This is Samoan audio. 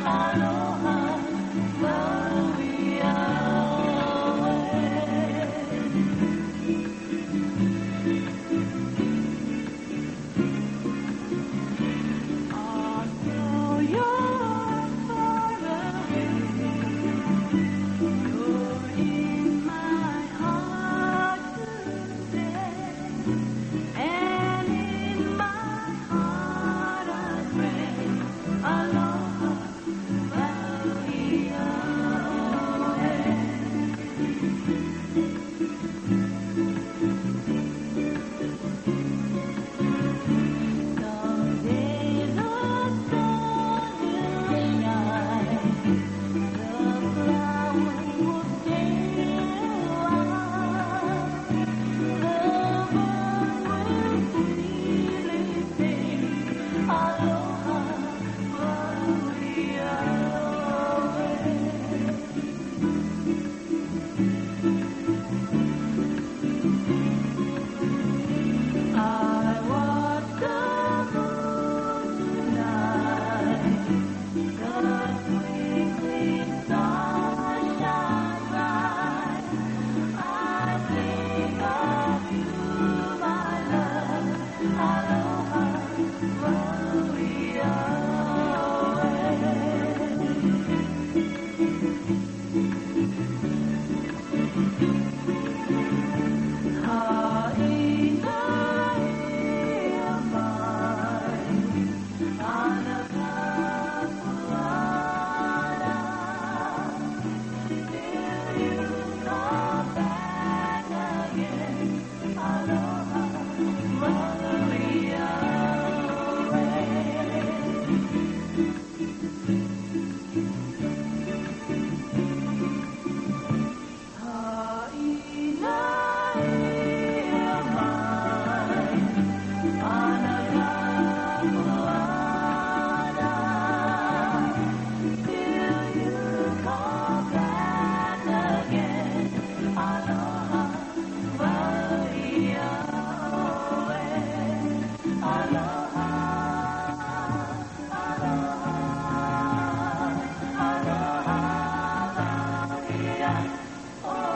Aloha Maui aoe. Although you're far away, you're in my heart to stay. And in my heart I pray, Aloha Maui aoe. Someday the sun will shine, the flowers will stay alive, the birds will sweetly sing, Aloha Maui aoe. I watch the moon tonight, the twinkling stars shine bright. I think of you, my love. Aloha, Maui aoe. Haina ia mai, ana kapuana. Till you come back again, aloha, Maui aoe. Haina ia mai, ana kapuana. Till you come back again, aloha, Maui aoe. Aloha, aloha, aloha, Maui aoe.